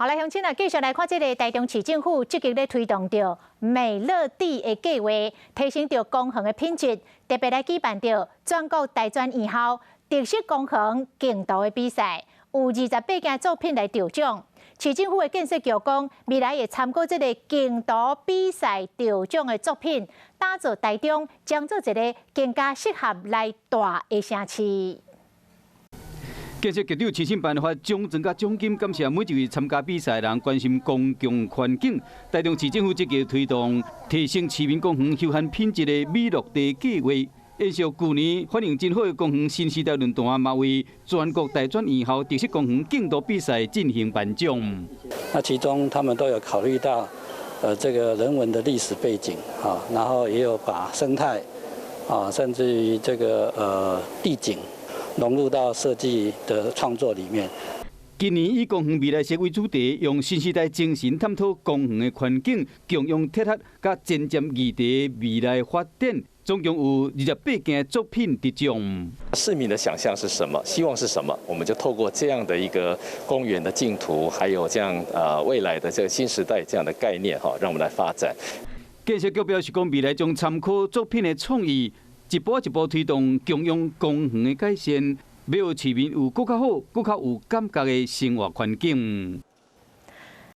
好來，鄉親啊，繼續來看這个臺中市政府積極咧推動著美樂蒂的計劃，提升著公園的品質，特別來舉辦著全國大專院校特色公園競圖的比賽，有28件作品來得獎。市政府的建設局講，未來會參考這个競圖比賽得獎的作品，打造臺中將做一个更加適合來蹛的城市。建設局長親身頒發獎狀佮獎金，感謝每一位參加比賽的人關心公共環境。臺中市政府積極推動提升市民公園休閒品質的美樂蒂計劃。延續舊年反應真好的公園新時代論壇，嘛為全國大專院校特色公園競圖比賽進行頒獎。那其中他們都有考慮到，這個人文的歷史背景，啊，然後也有把生態，啊，甚至於這個地景，融入到設計的創作裡面。今年以公園未來式為主題，用新時代精神探討公園的環境、共融鐵合、佮前瞻議題未來發展，總共有28件作品得獎。市民的想象是什麼？希望是什麼？我們就透過這樣的一個公園的競圖，還有這樣未來的這個新時代這樣的概念，哈，讓我們來發展。建設局表示講，未來將參考作品的創意，一步一步推動共融公園的改善，欲予市民有閣較好、閣較有感覺的生活環境。